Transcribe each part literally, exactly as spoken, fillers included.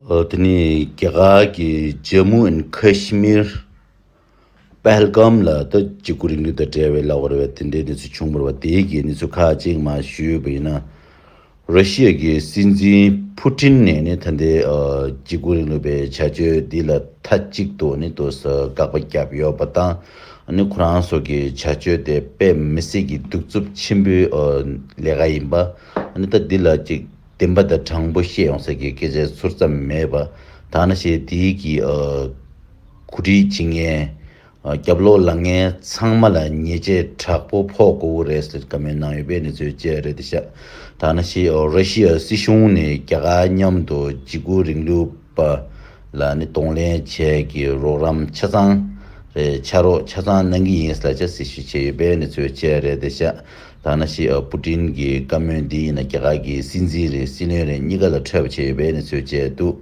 ཨོ། དེ་ནས་རྒྱ་གར་གྱི་ཇམ་མུ་ཨེན་ཁ་ཤི་མིར་པལ་གམ་ལ་ད་འཇིགས་སྐུལ་རིང་ལུགས་དང་འབྲེལ་བའི་ལབ་དགོས་རེད་པ། དེ་འདྲའི་གནས་ཚུལ་བྱུང་བ་རེད་པ། དེའི་གི་གནས་ཚུལ་ཁག་ཅིག་མར་ཞུས་པ་ཡིན་ན། ར་ཤི་ཡ་གི་སྲིད་འཛིན་ཕུ་ཏིན་ནས་ནི་ད་ལྟའི་ཨ་འཇིགས་སྐུལ་རིང་ལུགས་པའི་བྱ་སྤྱོད་འདི་ལ་མཐའ་གཅིག་ཏུ་ནི་ཏོག་ཙམ་དགག་པ་བརྒྱབ་ཡོད་པ་དང་། ཨ་ནི་ཁོ་རང་ཚོ་གི་བྱ་སྤྱོད་དེ་དཔེ་མི་སྲིད་ཀྱི་གདུག་རྩུབ་ཆེན་པོའི་ཨ་ལས་ཀ་ཡིན་པ། ཨ་ནི་ད་འདི་ལ་ཅིག་བདེན་པ་དང་དྲང་པོ་བཤད་ཡོང་ས་ཀྱི་སྐད་ཆ་ཚུར་ཙམ་མེད་པ། ད་ནང་བཞིན་དེའི་གི་ཨ་གོ་སྒྲིག་བྱེད་མཁན། ཨ་རྒྱབ་ལོགས་ལངས་མཁན་ཚང་མ་ལ་ཉེས་ཆད་དྲག་པོ་ཕོག་དགོས་རེད་ཟེར་བཀའ་མོལ་གནང་ཡོད་པའི་གནས་ཚུལ་བཅས་རེད་ཤག་ད་ནང་བཞིན་ཨ་ར་ཤི་ཡ་སྲིད་གཞུང་ནས་རྒྱ་གར་མཉམ་དུ་འཇིགས་སྐུལ་རིང་ལུགས་པ་ལ་ནི་གདོང་ལེན་བྱས་ཀྱི་རོགས་རམ་ཆ་ཚང་རེད། ཕྱག་རོགས་ཆ་ཚང་གནང་གི་ཡིན་ཟེར་ལ་ཆ་སྲི་ཞུ་བྱས་ཡོད་པའི་གནས་ཚུལ་བཅས་རེད་ཤག་ད་ནང་བཞིན་ཨ་པུ་ཏིན་གྱི་བཀའ་མོལ་འདི་ཡིན་ན་རྒྱ་གར་གྱི་སྲིད་འཛིན་རེད། སྲིད་བློན་རེད། གཉིས་ཀ་ལ་འཕྲོད་པ་བྱས་ཡོད་པའི་གནས་ཚུལ་བཅས་འདུག་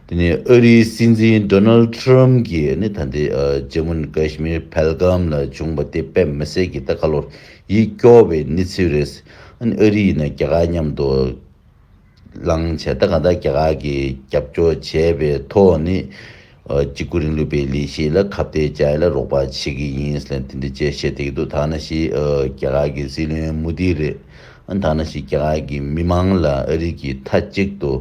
དེ་ནས་ཨ་རིའི་སྲིད་འཛིན་ཌོ་ནལ་ཊམ་གྱིས་ནི་ད་ལྟའི་ཨ་ཇམ་མུ་ཨེན་ཁ་ཤི་མིར་ཕལ་གམ་ལ་བྱུང་བ་དེ་དཔེ་མི་སྲིད་ཀྱི་ད་ཁ་ལོར་ཡིད་སྐྱོ་བའི་གནས་ཚུལ་རེད། ཨ་ནི་ཨ་རི་ཡིན་ན་རྒྱ་གར་མཉམ་དུ་ལངས་བྱས། ད་གང་ལྟར་རྒྱ་གར་གྱིས་རྒྱབ་སྐྱོར་བྱས་པའི་ཐོག་ནས་ཨ་འཇིགས་སྐུལ་རིང་ལུགས་པའི་ལས་གཞི་ལ་ཁ་གཏད་བཅག་ཡ་ལ་རོགས་པ་བྱེད་ཀྱི་ཡིན་ཟེར་དེ་འདྲ་བཅས་བཤད་བསྡད་ཀྱི་འདུག་ད་ནང་བཞིན་ཨ་རྒྱ་གར་གྱི་སྲིད་བློན་མོ་དི་རེད། ཨ་ནི་ད་ནང་བཞིན་རྒྱ་གར་གྱི་མི་མང་ལ་ཨ་རི་གིས་མཐའ་གཅིག་ཏུ་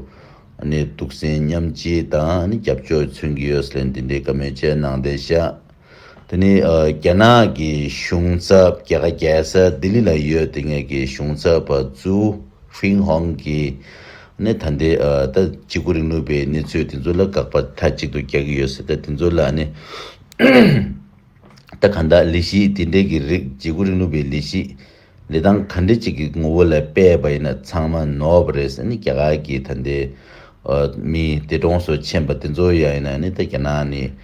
ཨ་ནི་གདུང་སེམས་མཉམ་སྐྱེད་དང་ཨ་ནི་རྒྱབ་སྐྱོར་མཚོན་གྱི་ཡོད་ཟེར་འདི་འདྲའི་བཀའ་མོལ་བཅས་གནང་བསྡད་ཤག་དེ་ནས་ཨ་རྒྱ་ནག་གི་གཞུང་ཚབ། རྒྱ་གར་རྒྱལ་ས་ལྡི་ལི་ལ་ཡོད་དེ་ངེད་ཀྱི་གཞུང་ཚབ་པ་ཙུའུ་ཧྥིང་ཧོང་གིས་ནི་ད་ལྟའི་ཨ་ད་འཇིགས་སྐུལ་རིང་ལུགས་པའི་གནས་ཚུལ་དེ་ཚོ་ལ་དགག་པ་མཐའ་གཅིག་ཏུ་རྒྱག་གི་ཡོད་ཟེར། ད་དེ་ཚོ་ལ་ནི་ད་གང་ལྟར་ལས་གཞི་དེ་འདྲའི་གི་རིགས། འཇིགས་སྐུལ་རིང་ལུགས་པའི་ལས་གཞི་ལས་སྟངས་ག་འདྲ་ཅིག་གི་ངོ་བོ་ལ་སྤེལ་བ་ཡིན་ན་ཚང་མ་ནོར་བ་རེད་ཟེར་ནི་རྒྱ་གར་གྱི་ད་ལྟའི་ཨ་མི་འདས་གྲོངས་སུ་ཕྱིན་པ་དེ་ཚོ་ཡང་ཡིན་ན་ནི་ད་རྒྱ་ནག་ནས་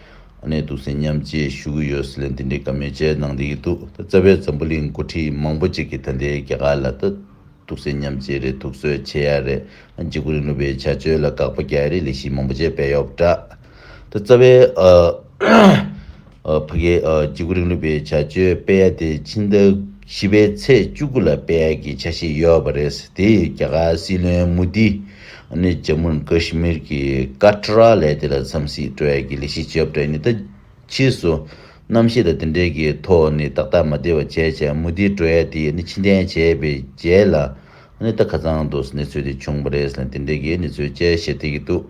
ཨ་ནི་གདུང་སེམས་མཉམ་སྐྱེད་ཞུ་གི་ཡོད་ཟེར་ལན་དེ་འདྲའི་བཀའ་མོལ་བཅས་གནང་བསྡད་ཀྱི་འདུག་ད་རྩ་བའི་འཛམ་བུ་གླིང་འགོ་ཁྲིད་མང་པོ་ཅིག་གིས་ད་ལྟའི་རྒྱ་གར་ལ་ད་གདུང་སེམས་མཉམ་སྐྱེད་རེད། ཐུགས་གསོ་བྱེད་ཡ་རེད། འཇིགས་སྐུལ་རིང་ལུགས་པའི་བྱ་སྤྱོད་ལ་དགག་པ་རྒྱག་ཡ་རེད། ལས་གཞི་མང་པོ་ཅིག་སྤེལ་ཡོད་པ་འདྲ། ད་རྩ་བའི་ཨ་ཨ་ཕ་གིའི་ཨ་འཇིགས་སྐུལ་རིང་ལུགས་པའི་བྱ་སྤྱོད་སྤེལ་ཡ་དེ་ཕྱི་ཟླ་བཞི་པའི་ཚེས་བཅུ་དགུ་ལ་སྤེལ་ཡ་གི་འཆར་གཞི་ཡོད་པ་རེད། དེ་རྒྱ་གར་སྲིད་བློན་མོ་དི་ཨ་ནི་ཇམ་མུ་ཨེན་ཀ་ཤི་མིར་གྱི་ཀ་ཏྲ་ལས་དེ་ལ་འཚམས་གཟིགས་འགྲོ་ཡ་གི་ལས་གཞི་བྱས་པ་འདྲ། ཡིན་ནའི་ད་ཕྱིས་སུ་གནམ་གཤིས་དང་དེ་འབྲེལ་གྱི་ཐོག་ནས་ཏག་ཏག་མ་བདེ་བ་བྱས་བྱས་མོ་དི་འགྲོ་ཡ་དེ་ཨ་ནི་ཕྱིར་འཐེན་བྱས་པའི་རྗེས་ལ་ཨ་ནི་ད་ཁ་སང་དུ་གནས་ཚུལ་དེ་བྱུང་བ་རེད་ཟེར་ནས་དེ་འབྲེལ་གྱི་གནས་ཚུལ་བཅས་བཤད་བསྡད་ཀྱི་འདུག་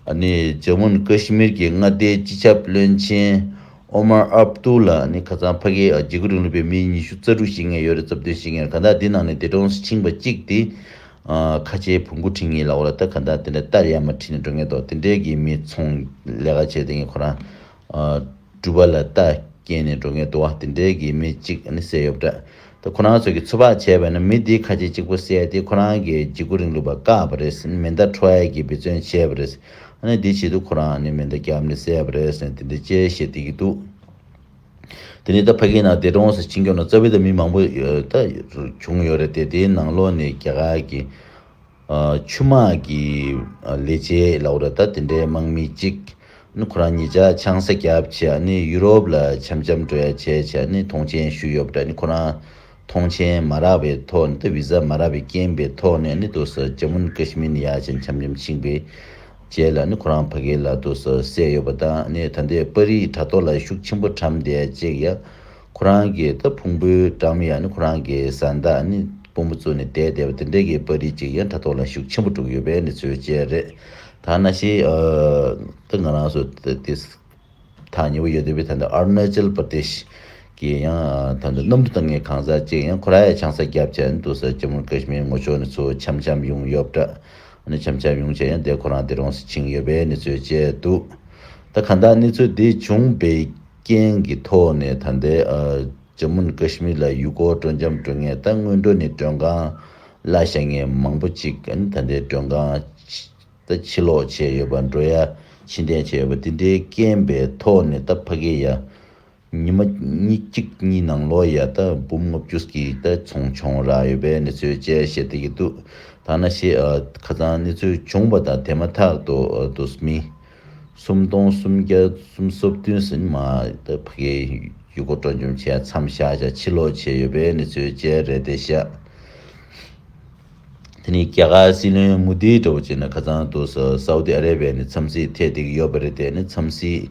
ཨ་ནི་ཇམ་མུ་ཨེན་ཀ་ཤི་མིར་གྱི་མངའ་སྡེའི་སྤྱི་ཁྱབ་བློན་ཆེན་ཨོ་མར་ཨབ་ཏུ་ལ་ནི་ཁ་སང་ཕ་གིའི་འཇིགས་སྐུལ་རིང་ལུགས་པའི་མི་ཉི་ཤུ་རྩ་དྲུག་ཤི་མཁན་ཡོད་རེད། རྩ་དོན་ཤི་མཁན་རེད། ག་ད་འདི་ནང་ནས་འདས་གྲོངས་སུ་ཕྱིན་པ་གཅིག་དེ་ཨ་ཁ་ཆེའི་བོང་གུ་ཁྲིད་མཁན་ལ་འོ་ལ་ད་ག་ད་དེ་འདྲ་སྟར་ཡར་མར་ཁྲིད་ནས་འགྲོ་མཁན་འདུག་དེ་འདྲའི་གི་མི་ཚོང་ལས་ཀ་བྱས་དེ་ངས་ཁོ་རང་ཨ་སྒྲུབ་པ་ལ་རྟ་སྐྱེལ་ནས་འགྲོ་མཁན་འདུག་བ། དེ་འདྲའི་གི་མི་གཅིག་ཨ་ནི་བསད་ཡོད་པ་འདྲ། ད་ཁོ་རང་ཚོ་གི་ཚོད་དཔག་བྱས་པ་ཡིན་ན་མི་འདི་ཁ་ཆེ་གཅིག་པོ་བསད་དེ་ཁོ་རང་གི་འཇིགས་སྐུལ་རིང་ལུགས་པ་བཀག་པ་རེད། མེ་མདའ་འཕྲོག་ཡས་ཀྱི་འབད་བརྩོན་བྱས་པ་རེད། ཨ་ནི་འདི་བྱེད་དུས་ཁོ་རང་ཨ་ནི་མེ་མདའ་བརྒྱབ་ནས་བསད་པ་རེད་ཟེར་ནས་དེ་འདྲ་བཅས་བཤད་བསྡད་ཀྱི་འདུག་དེ་ནས་ད་ཕ་གི་ནང་འདས་གྲོངས་སུ་ཕྱིན་མཁན་ནང་རྩ་བའི་ད་མི་མང་པོ་ད་བྱུང་ཡོད་རེད་དེ། དེའི་ནང་ལོགས་ནས་རྒྱ་གར་གྱི་ཨ་ཆུ་དམག་གི་ཨ་ལས་བྱེད་ལབ་དགོས་རེད། ད་དེ་འདྲའི་དམག་མི་གཅིག་ནི་ཁོ་རང་ཉེ་ཆར་ཆང་ས་བརྒྱབ་བྱས་ནི་ཡུ་རོབ་ལ་འཆམ་འཆམ་འགྲོ་ཡ་བྱས་བྱས་ནི་ཐོངས་མཆན་ཞུས་ཡོད་པ་འདྲ། ནི་ཁོ་རང་ཐོངས་མཆན་མ་རག་པའི་ཐོག་ནས་ད་བི་ཟ་མ་རག་པའི་རྐྱེན་པའི་ཐོག་ནས་ནི་དུ་ས་ཇམ་མུ་ཨེན་ཀ་ཤི་མིར་ནས་ཡར་བྱས་འཆམ་འཆམ་ཕྱིན་པའི་རྗེས་ལ་ནི་ཁོ་རང་ཕ་གི་ལ་དུ་ས་བསད་ཡོད་པ་དང་། ནི་ད་ལྟའི་པར་རིས་དྲ་ཐོག་ལ་ཤུགས་ཆེན་པོ་གྲམ་བསྡད་ཅིག་ཡ། ཁོ་རང་གི་ད་ཕུང་པོའི་འགྲམ་ཡ་ནི་ཁོ་རང་གི་བཟའ་ཟླ་ནི་དཔོན་པོ་བཙུགས་ནས་བསྡད་བསྡད་པ་དེ་འདྲ་གི་པར་རིས་ཅིག་ཡང་དྲ་ཐོག་ལ་ཤུགས་ཆེན་པོ་འགྲོ་གི་ཡོད་པའི་གནས་ཚུལ་བཅས་རེད། ད་ནང་བཞིན་ཨ་ད་ང་རང་ཚོ་ད་དེ་ཐག་ཉེ་པོ་ཡོད་བསྡད་པའི་ད་ལྟ་ཨ་རུ་ན་ཅལ་པར་དེཤ་གི་ཡང་ད་ལྟ་གནམ་གྲུ་བཏང་མཁན་གང་ཟག་ཅིག་ཡང་ཁོ་རང་ཡང་ཆང་ས་བརྒྱབ་བྱས་ནས་འདུག་ས་ཇམ་མུ་ཀ་ཤི་མིར་ངོ་ཕྱོགས་ནས་ཚུར་འཆམ་འཆམ་ཡོང་ཡོད་པ་འདྲ། ཨ་ནི་འཆམ་འཆམ་ཡོང་བྱས་ཡང་དེ་ཁོ་རང་འདས་གྲོངས་སུ་ཕྱིན་ཡོད་པའི་གནས་ཚུལ་བཅས་འདུག་ད་གང་ལྟར་གནས་ཚུལ་འདི་བྱུང་བའི་རྐྱེན་གྱི་ཐོག་ནས་ད་ལྟའི་ཨ་ཇམ་མུ་ཀ་ཤི་མིར་ལ་ཡུལ་སྐོར་སྤྲོ་འཆམ་འགྲོ་མཁན་ད་སྔོན་འགྲོ་ནས་མགྲོན་ཁང་གླ་བཞག་མཁན་མང་པོ་ཅིག་ཨ་ནི་ད་ལྟའི་མགྲོན་ཁང་ད་ཕྱིར་ལོག་བྱས་ཡོད་པ། འགྲོ་ཡ་ཕྱིར་འཐེན་བྱས་ཡོད་པ། དེ་འདྲའི་རྐྱེན་པའི་ཐོག་ནས་ད་ཕ་གི་ཡ་ཉི་མ་གཉིས་གཅིག་གཉིས་ནང་ལོགས་ཡ་ད་འབུམ་ལྔ་བཅུ་གི་ད་ཚོང་བྱུང་རག་ཡོད་པའི་གནས་ཚུལ་བཅས་བཤད་བསྡད་ཀྱི་འདུག་ད་ནང་བཞིན་ཨ་ཁ་སང་གནས་ཚུལ་བྱུང་བ་དང་དེ་མ་ཐག་ཏུ་ཨ་དུ་མི་སུམ་སྟོང་སུམ་བརྒྱ་སུམ་སོ་བདུན་ཟིན་མ་ད་ཕ་གིའི་ཡུལ་སྐོར་སྤྲོ་འཆམ་བྱས་མཚམས་བཞག་བྱས་ཕྱིར་ལོག་བྱས་ཡོད་པའི་གནས་ཚུལ་བཅས་རེད་བསྡད་ཤག་དེ་ནས་རྒྱ་གར་སྲིད་བློན་མོ་དི་འདྲ་བོ་བྱས་ན་ཁ་སང་དུ་ས་སའུ་ཏི་ཨ་རེ་བྷི་ཡ་ནས་འཚམས་གཟིགས་ཐེབས་བསྡད་ཀྱི་ཡོད་པ་རེད། དེ་ནི་འཚམས་གཟིགས་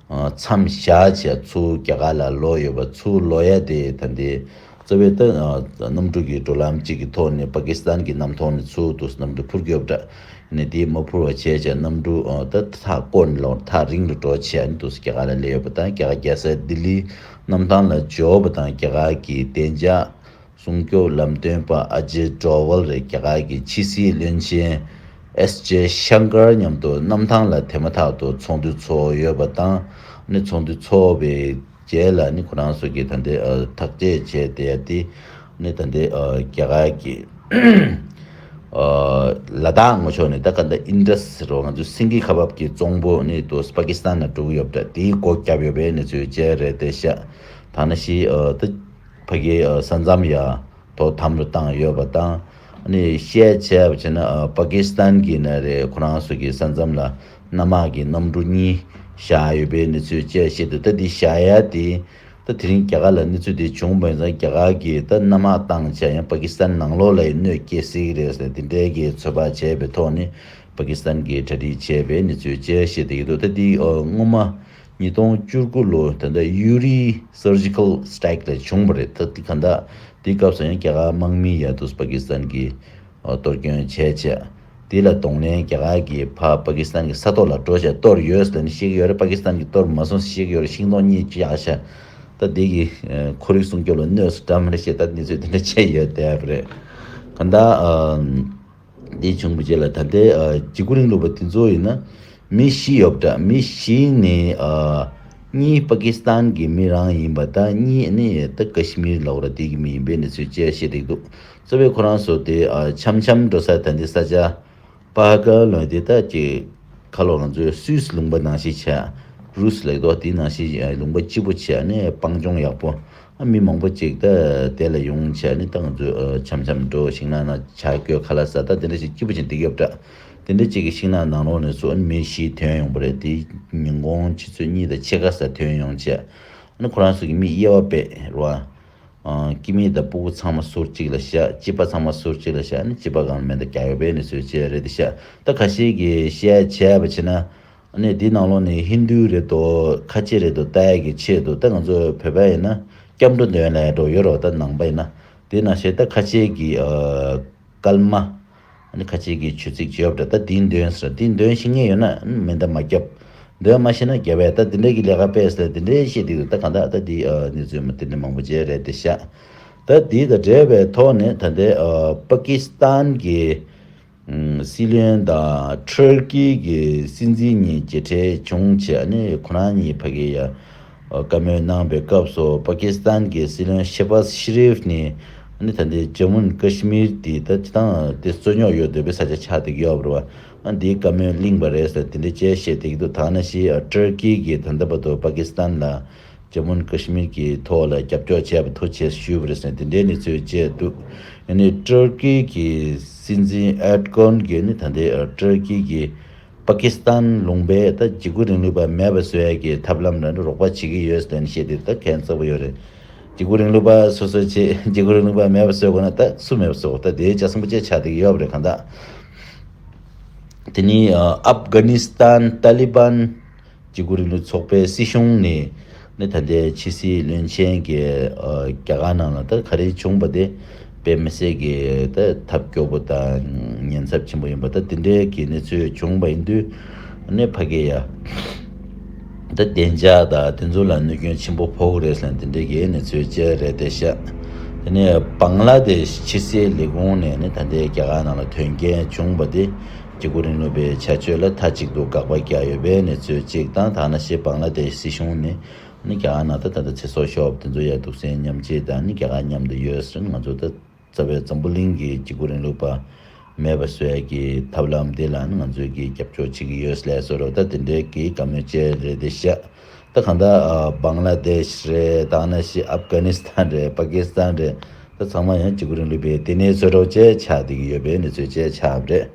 མཚམས་བཞག་བྱས་ཚུར་རྒྱ་གར་ལ་ལོག་ཡོད་པ། ཚུར་ལོག་ཡ་དེ་ད་ལྟའི་རྩ་བའི་ད་གནམ་གྲུ་གི་འགྲུལ་ལམ་གཅིག་གི་ཐོག་ནས་པ་ཀི་སི་ཐན་གྱི་གནམ་ཐོག་ནས་ཚུར་དུ་གནམ་གྲུ་འཕུར་གྱི་ཡོད་པ་འདྲ། ནས་དེ་མ་འཕུར་བ་བྱས་བྱས་གནམ་གྲུ་ད་མཐའ་བསྐོར་ནས་ལོག་མཐའ་རིང་རུ་འགྲོ་བྱས་ནས་དུ་རྒྱ་གར་ལ་སླེབས་ཡོད་པ་དང་། རྒྱ་གར་རྒྱལ་ས་ལྡི་ལིའི་གནམ་ཐང་ལ་འབྱོར་བ་དང་རྒྱ་གར་གྱི་བདེ་འཇགས་སྲུང་སྐྱོབ་ལམ་སྟོན་པ་ཨ་ཇེ་ཌོ་ཝལ་རེད། རྒྱ་གར་གྱི་ཕྱི་སྲིད་བློན་ཆེན་ཨེས་ཇེ་ཤང་ཀར་མཉམ་དུ་གནམ་ཐང་ལ་དེ་མ་ཐག་ཏུ་ཚོགས་འདུ་ཚོགས་ཡོད་པ་དང་། ནི་ཚོགས་འདུ་ཚོགས་པའི་རྗེས་ལ་ནི་ཁོ་རང་ཚོ་གིས་ད་ལྟའི་ཨ་ཐག་གཅད་བྱས་བསྡད་ཡ་དེ་ནི་ད་ལྟའི་ཨ་རྒྱ་གར་གྱི་ཨ་ལ་དྭགས་ངོས་ཕྱོགས་ནས་ད་ག་ད་ཨིན་ཌ་སི་རོ་ང་ཚོ་སེང་གེ་ཁ་འབབ་ཀྱི་གཙང་པོ་ནི་དུ་པ་ཀི་སི་ཐན་ལ་འགྲོ་གི་ཡོད་པ་འདྲ། དེའི་སྒོ་བརྒྱབ་ཡོད་པའི་གནས་ཚུལ་བཅས་རེད་དེ་ཤག་ད་ནི་ཤི་ཨ་ད་ཕ་གིའི་ཨ་ས་མཚམས་ཡ་དོ་དམ་རུ་བཏང་ཡོད་པ་དང་། ཨ་ནི་བཤད་བྱས་པ་བྱས་ན་ཨ་པ་ཀི་སི་ཐན་གྱི་ནི་རེད། ཁོ་རང་ཚོ་གི་ས་མཚམས་ལ་གནམ་དམག་གི་གནམ་གྲུ་གཉིས་བཞག་ཡོད་པའི་གནས་ཚུལ་བཅས་བཤད་འདུག་ད་འདི་བཞག་ཡ་དེ་ད་དེ་རིང་རྒྱ་གར་ལ་གནས་ཚུལ་འདི་བྱུང་བ་ཡིན་ཙང་རྒྱ་གར་གྱིས་ད་གནམ་དམག་བཏང་བྱས་ཡང་པ་ཀི་སི་ཐན་ནང་ལོགས་ལ་ཡང་གནོད་སྐྱེལ་སྲིད་ཀྱི་རེད་ཟེར་དེ་འདྲའི་གི་ཚོད་དཔག་བྱས་པའི་ཐོག་ནས་པ་ཀི་སི་ཐན་གྱིས་གྲ་སྒྲིག་བྱས་པའི་གནས་ཚུལ་བཅས་བཤད་བསྡད་ཀྱི་འདུག་ད་འདི་ཨ་སྔོན་མ་ཉིས་སྟོང་བཅུ་དགུ་ལོ་ད་ལྟ་ཡུ་རི་སར་ཇི་ཀལ་སི་ཊི་རའིཀ་ལ་བྱུང་བ་རེད། ད་འདི་ག་ད་དེའི་སྐབས་སུ་ཡང་རྒྱ་གར་དམག་མི་ཡ་དུ་པ་ཀི་སི་ཐན་གྱིས་ཨ་གཏོར་སྐྱོན་བྱས་བྱས། དེ་ལ་གདོང་ལེན་རྒྱ་གར་གྱིས་ཕར་པ་ཀི་སི་ཐན་གྱི་ས་ཐོག་ལ་འགྲོ་བྱས་གཏོར་ཡོད་ཟེར་ནས་བཤད་ཀྱི་ཡོད་རེད། པ་ཀི་སི་ཐན་གྱིས་གཏོར་མ་སོང་ཟེར་བཤད་ཀྱི་ཡོད་རེད། ཤིང་སྡོང་གཉིས་བཅག་བྱས། ད་དེ་གི་ཨ་ཁོར་ཡུག་སྲུང་སྐྱོབ་ལ་གནོད་ས་འདྲ་མི་འདྲ་བཤད། ད་གནས་ཚུལ་དེ་འདྲ་བྱས་ཡོད་བསྡད་པ་རེད། ག་ད་ཨ་འདི་བྱུང་བའི་རྗེས་ལ་ད་ལྟའི་ཨ་འཇིགས་སྐུལ་རིང་ལུགས་པ་དེ་ཚོ་ཡིན་ན་མི་བཞི་ཡོད་པ་འདྲ། མི་བཞི་ནི་ཨ་གཉིས་པ་ཀི་སི་ཐན་གྱི་མི་རང་ཡིན་པ་དང་། གཉིས་ནི་ད་ཀ་ཤི་མིར་ལབ་ར་དེ་གི་མི་ཡིན་པའི་གནས་ཚུལ་བཅས་བཤད་བསྡད་འདུག་རྩ་བའི་ཁོ་རང་ཚོ་དེ་ཨ་འཆམ་འཆམ་འགྲོ་ས་ད་འདི་ས་ཆ་པ་ཧ་ག་ལོ་དེ་ད་ཅིག་ཁ་ལོ་ང་ཚོའི་སུད་སི་ལུང་པ་ནང་བཞིན་བྱས། རུ་སི་ལབ་འདུག་དེ་ནང་བཞིན་ལུང་པ་སྐྱིད་པོ་བྱས་ནས་སྤང་ལྗོངས་ཡག་པོ། ཨ་མི་མང་པོ་ཅིག་ད་དེ་ལ་ཡོང་བྱས་ནས་ད་ང་ཚོ་ཨ་འཆམ་འཆམ་འགྲོ། ཤིང་ནགས་ནང་ཇ་སྐོལ་ཁ་ལག་ཟ། ད་དེ་འདྲ་ཞིག་སྐྱིད་པོ་ཅིག་འདུག་ཡོད་པ་འདྲ། དེ་འདྲ་ཅིག་གི་ཤིང་ནགས་ནང་ལོགས་ནས་སུ་ཨ་མི་བཞི་ཐོན་ཡོང་པ་རེད། དེ་ཉིན་གུང་ཆུ་ཚོད་གཉིས་དང་ཕྱེད་ཀ་ཙམ་ཐོན་ཡོང་བྱས། ཨ་ནི་ཁོ་རང་ཚོ་གི་མི་དབྱེ་བ་སྤེལ་རོ། ཨ་སྐྱེ་དམན་དང་སྤུ་གུ་ཚང་མ་ཟུར་གཅིག་ལ་བཞག་སྐྱེས་པ་ཚང་མ་ཟུར་གཅིག་ལ་བཞག་ཨ་ནི་སྐྱེས་པ་གང་མེད་དང་རྒྱག་ཡོད་པའི་གནས་ཚུལ་བཅས་རེད་དེ་ཤག་ད་ཁ་ཤས་ཀྱིས་བཤད་བྱས་པ་བྱས་ན། ཨ་ནི་འདི་ནང་ལོགས་ནས་ཧིན་རྡུ་རེད་དོ་ཁ་ཆེ་རེད་དོ་ལྟ་ཡ་གི་ཆེད་དུ། ད་ང་ཚོ་བོད་པ་ཡིན་ན་སྐྱབས་འགྲོ་འདོན་ལ་ཡ་འགྲོ་ཡོད་རོགས། ད་ནང་པ་ཡིན་ན་དེ་ནང་བཞིན་ད་ཁ་ཆེ་གི་ཨ་སྐར་མ། ཨ་ནི་ཁ་ཆེ་གི་ཆུ་ཚིགས་བརྗོད་པ་འདྲ། ད་འདི་འདོན་ཟེར་འདི་འདོན་ཤེས་ངེས་ཡོད་ན་མེ་མདའ་མ་རྒྱབ། འདོན་མ་ཤེས་ན་རྒྱབ་པས། ད་འདི་འདྲའི་གི་ལས་ཀ་དཔེ་ཟེར་འདི་འདྲའི་བཤད་འདུག་ད་གང་ལྟར་ད་འདི་ཨ་གནས་ཚུལ་མ་འདི་འདྲ་མང་པོ་བྱས་རེད་དེ་ཤག་ད་འདི་དང་འབྲེལ་བའི་ཐོག་ནས་ད་ལྟའི་ཨ་པ་ཀི་སི་ཐན་གྱི་ཨམ་སྲིད་བློན་དང་ཊར་ཀི་གི་སྲིད་འཛིན་གཉིས་མཇལ་འཕྲད་བྱུང་བྱས་ནས་ཁོ་རང་གཉིས་ཕ་གི་ཡ་ཨ་བཀའ་མོལ་གནང་བའི་སྐབས་སུ་པ་ཀི་སི་ཐན་གྱི་སྲིད་བློན་ཤེ་བཱ་ཤི་རིབ་ནས་ཨ་ནི་ད་ལྟའི་ཇམ་མུ་ཨན་ཀ་ཤི་མིར་དེ་ད་སྤྱིར་བཏང་དེ་རྩོད་རྙོག་ཡོད་འདོད་པའི་ས་ཆ་ཆགས་བསྡད་ཀྱི་ཡོད་པ་རེད་བ། ཨ་འདིའི་བཀའ་མོལ་གླེང་བ་རེད་ཟེར་དེ་འདྲ་བཅས་བཤད་བསྡད་ཀྱི་འདུག་ད་ནང་བཞིན་ཨ་ཊར་ཀི་གིས་ད་ལྟ་བར་དུ་པ་ཀི་སི་ཐན་ལ་ཇམ་མུ་ཨན་ཀ་ཤི་མིར་གྱི་ཐོག་ལ་རྒྱབ་སྐྱོར་བྱས་པ་ཐུགས་རྗེ་ཆེ་ཞུས་པ་རེད་ཟེར་དེ་འདྲའི་གནས་ཚུལ་བཅས་འདུག་ཡང་ན་ཊར་ཀི་གི་སྲིད་འཛིན་ཨེར་ཌོ་གྷན་གྱིས་ནི་ད་ལྟའི་ཨ་ཊར་ཀི་གི་པ་ཀི་སི་ཐན་ལུང་པའི་ད་འཇིགས་སྐུལ་རིང་ལུགས་པ་མེད་པ་བཟོ་ཡ་གི་ཐབས་ལམ་ལ་ནི་རོགས་པ་བྱེད་ཀྱི་ཡོད་ཟེར་ནས་བཤད་དེ་ད་ཁྱད་མཚར་པོ་ཡོད་རེད། འཇིགས་སྐུལ་རིང་ལུགས་པ་སོ་སོ་བྱེད། འཇིགས་སྐུལ་རིང་ལུགས་པ་མེད་པ་བཟོ་དགོས་ན་ད་སུ་མེད་པ་བཟོ་དགོས། ད་དེའི་ལྕགས་སྲིན་པོ་ཅིག་ཆགས་བསྡད་ཀྱི་ཡོད་པ་རེད་གང་ལྟར། དེ་ནི་ཨ་ཨབ་གྷ་ནི་སི་ཐན་ཏཱ་ལི་བན་འཇིགས་སྐུལ་རིང་ལུགས་ཚོགས་པའི་སྲིད་གཞུང་ནས་ནི་ད་ལྟའི་ཕྱི་སྲིད་བློན་ཆེན་གྱི་ཨ་རྒྱ་གར་ནང་ལ་ད་ག་རེ་བྱུང་བ་དེ་དཔེ་མི་སྲིད་ཀྱི་ད་ཐབས་སྐྱོ་པོ་དང་ཉེན་ཚབས་ཆེན་པོ་ཡིན་པ་ད་དེ་འདྲའི་གི་གནས་ཚུལ་བྱུང་བ་ཡིན་དུས་ནི་ཕ་གི་ཡ་ད་བདེ་འཇགས་དང་དེ་ཚོ་ལ་གནོད་སྐྱོན་ཆེན་པོ་ཕོག་གི་རེད་ཟེར་ནས་དེ་འདྲའི་གི་གནས་ཚུལ་བཅས་རེད་དེ་ཤག་དེ་ནས་བང་ལ་དེ་ཤི་ཕྱི་སྲིད་ལས་ཁུངས་ནས་ནི་ད་ལྟའི་རྒྱ་གར་ནང་ལ་དོན་རྐྱེན་བྱུང་བ་དེ། འཇིགས་སྐུལ་རིང་ལུགས་པའི་བྱ་སྤྱོད་ལ་མཐའ་གཅིག་ཏུ་དགག་པ་རྒྱག་ཡོད་པའི་གནས་ཚུལ་གཅིག་དང་། ད་ནང་བཞིན་བང་ལ་དེ་ཤི་གཞུང་ནས་ནི་རྒྱ་གར་ནང་ད་ད་ལྟ་ཚེ་སྲོག་ཤོར་བ་དེ་ཚོ་ཡ་སྡུག་སྲན་མཉམ་བརྗེ་དང་ནི་རྒྱ་གར་མཉམ་དུ་ཡོད་ཟེར་ང་ཚོ་ད་རྩ་བའི་འཛམ་བུ་གླིང་གི་འཇིགས་སྐུལ་རིང་ལུགས་པ་མེད་པ་བཟོ་ཡ་གི་ཐབས་ལམ་དེ་ལ་ནི་ང་ཚོས་ཀྱི་རྒྱབ་སྐྱོར་བྱེད་ཀྱི་ཡོད་ལས་བཟོ་རོགས། ད་དེ་འདྲའི་གི་བཀའ་མོལ་བཅས་རེད་དེ་ཤག་ད་གང་ལྟར་ཨ་བང་ལ་དེཤ་རེད། ད་ནང་བཞིན་ཨབ་གྷ་ནི་སི་ཐན་རེད། པ་ཀི་སི་ཐན་རེད། ད་ཚང་མ་ཡང་འཇིགས་སྐུལ་རིང་ལུགས་པའི་ལྟེ་གནས་ཚོ་རོགས་བཅས་ཆགས་བསྡད་ཀྱི་ཡོད་པའི་གནས་ཚུལ་བཅས་ཆགས་པ་རེད།